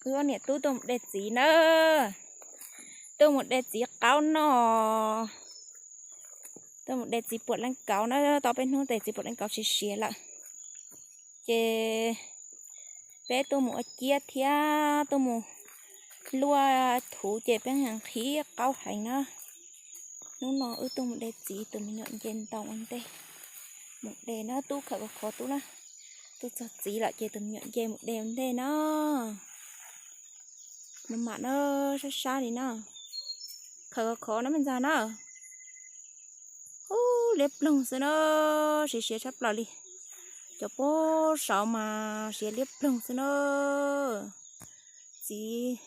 Wb ob niam tub tuaj mus de txiv na, tuaj mus de txiv qaub noj, tuaj mus de txiv puam leej kauv na, tau peb hnub tes txiv puam leej kauv siav siav lawm. Ces peb tuaj mus ua ciab thiab tuaj mus luaj thuv ces peb nqhis qaub heev na. Hnub no wb tuaj mus de txiv, tus me nyuam nce ntoo ua ntej mus de na, tub khawm khov khov tub na. Tuaj txog txiv lawm ces tus me nyuam nce mus de ua ntej na. Nws mam na, sab sab li na. Khawm khov khov na me ntxhais na. Ub, liab ploog xwb na, siav siav tshaj plaws li. Cov puag saud mas siav liab ploog xwb na. Txiv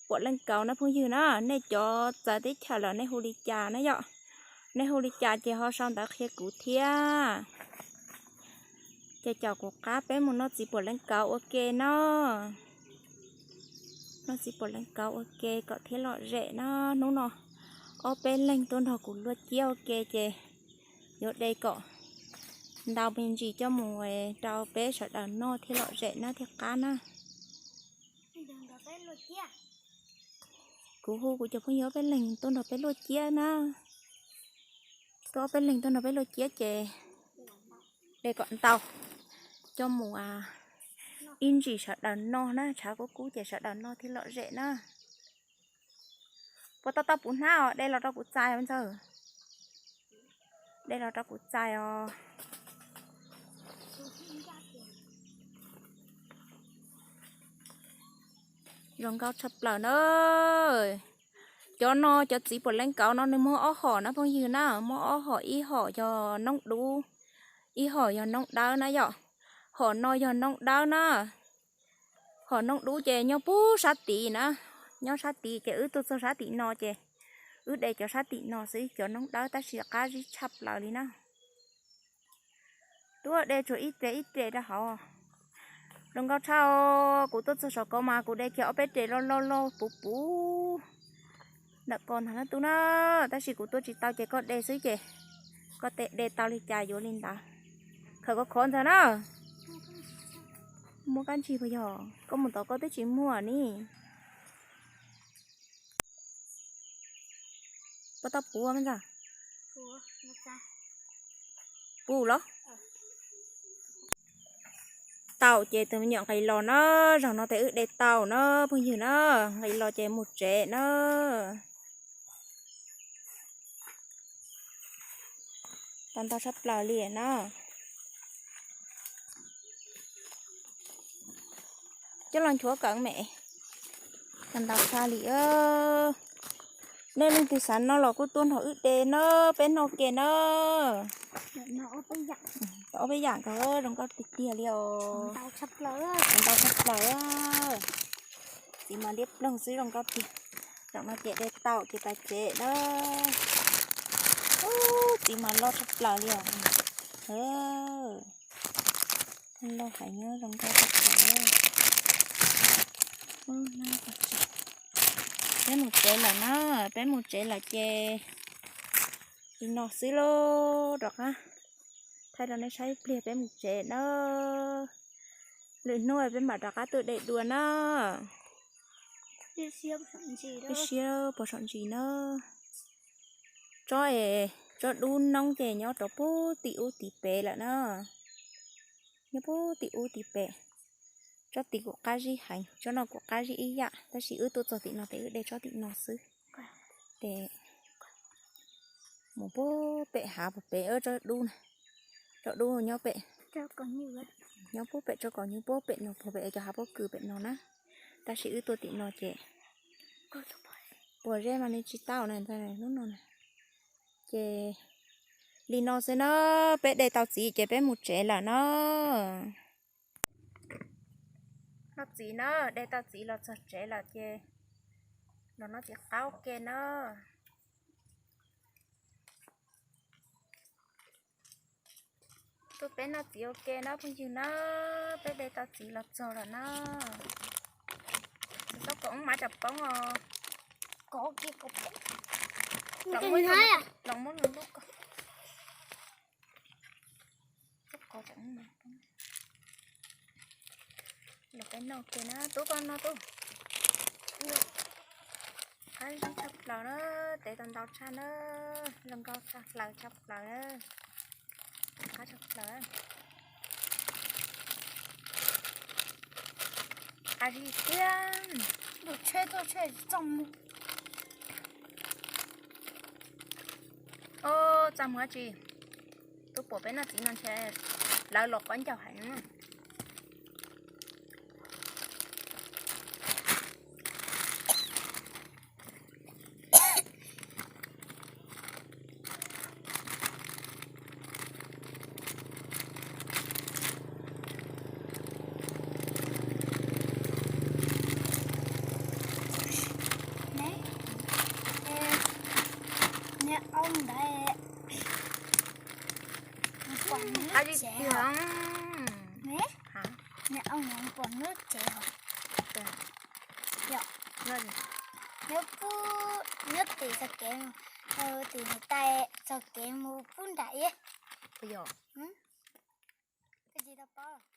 puam leej kauv na phooj ywg na, nej cov txawv teb chaws los nej hu li cas na yom? Nej hu li cas ces ho sau ntawv qhia kuv thiab. Ces caum kuv qab peb mus noj txiv puam leej kauv ua ke na. Noj txiv puam leej kauv ua ke kom thiaj lom zem na. Hnub no ob peb leeg tuaj nrog kuv luaj ciab ua ke ces yuav de kom ntau me ntsis coj mus rau peb sawv daws noj thiaj lom zem na thiaj qab na. Kuv hu kuv cov phooj ywg ob peb leeg tuaj nrog peb luaj ciab na. Tuaj ob peb leeg tuaj nrog peb luaj ciab ces de kom ntau coj mus ib ntsis sawv daws noj na, tshav kub kub ces sawv daws noj thiaj lom zem na. Puas tau tau puv hnab os, de los rau kuv txais os ntxawg. De los rau kuv txais os. Zoo nkauj tshaj plaws na. Cov no cov txiv puam leej kauv no nws muaj ob hom na phooj ywg na, muaj ob hom, ib hom yog noob dub, ib hom yog noob dawb na yom. Hom no yog noob dawb na. Hom noob dub ces nyob puag sab tid na, nyob sab tid ces wb tuaj txog sab tim no ces wb de cov sab tim no xwb, cov noob dawb tab sis qab zib tshaj plaws li na. Tuaj de tsuas ib res ib res rau hauv. Zoo nkauj tshaj, kuv tuaj txog saum ko mas kuv de kiag ob peb res loj loj loj puv puv ntawm ko ntag na tub na, tab sis kuv tuaj tsis tau ces koj de xwb ces koj de tau li cas yuav li ntawd. Khawm khov khov ntxawg na. Muaj kab ntsig puas yog? Koj mus tom koj twb tsis muaj ni. Puas tau puv me ntxawg? Puv los? Tau ces tus me nyuam nqis los na, zaum no ces wb de tau na phooj ywg na, nqis los ces mus tsev na. Tau ntau tshaj plaws li na. Coj los nchuav kawm me. Tau ntau tshaj li. Nej leej twg xav noj los kuj tuaj nrog wb de na, peb noj ke na. Tau ob peb yam nkaus, zoo nkauj tiag tiag li os. Ntau tshaj plaws. Txiv mas liab ploog xwb zoo nkauj tiag. Zaum no ces de tau ces pais tsev na. Ub, txiv mas loj tshaj plaws li os. Loj heev, zoo nkauj tshaj plaws. Peb mus tsev lawm na, peb mus tsev lawm ces li no xwb lauj, rov qab thaij rau nej saib ib pliag peb mus tsev na. Lwm hnub peb mam rov qab tuaj de dua na. Ib siab puas saum ntsis na. Tsob, tsob dub noob ces nyob rau puag tim ub tim pem lawm na. Nyob puag tim ub tim pem. Tsob tid kuj qab zib heev, tsob no kuj qab zib ib yam, tab sis wb tuaj txog tim no ces wb de tsob tim no xwb. Ces mus puag pem hav puag pem tsob dub na. Tsob dub nyob pem, nyob puag pem tsob kaus nyuj puag pem no, puag pem cov hav pob kws pem no na. Tab sis wb tuaj tim no ces puas zeb mas nws tsis tau na, hnub no na. Ces li no xwb na, peb de tau txiv ces peb mus tsev lawm na. Noj txiv na, de tau txiv los txog tsev lawm ces los noj txiv qaub ke na. Tuaj peb noj txiv ua ke na phooj ywg na, peb de tau txiv los txog lawm na. Txiv tau kom ub mav tsam poob os. Los muab lub ko. Los peb noj kiag na, tub koj noj tub. Qab zib tshaj plaws na, tev tau ntau tshaj na, zoo nkauj tshaj plaws tshaj plaws na. Qab tshaj plaws. Qab zib thiab. Tus tsheb tuaj tsheb tsis txaj muag. Ub, txaj muag dab tsi. Tub pom peb noj txiv no ntshe lawv los quab ncaug heev. Niag au ntawd, pom hnub tsev os. Niag au ntawd pom hnub tsev os. Nyob pub, nyob tim txoj kev, tim niam tais txoj kev mus pub nram ib. Koj tsis tau paub.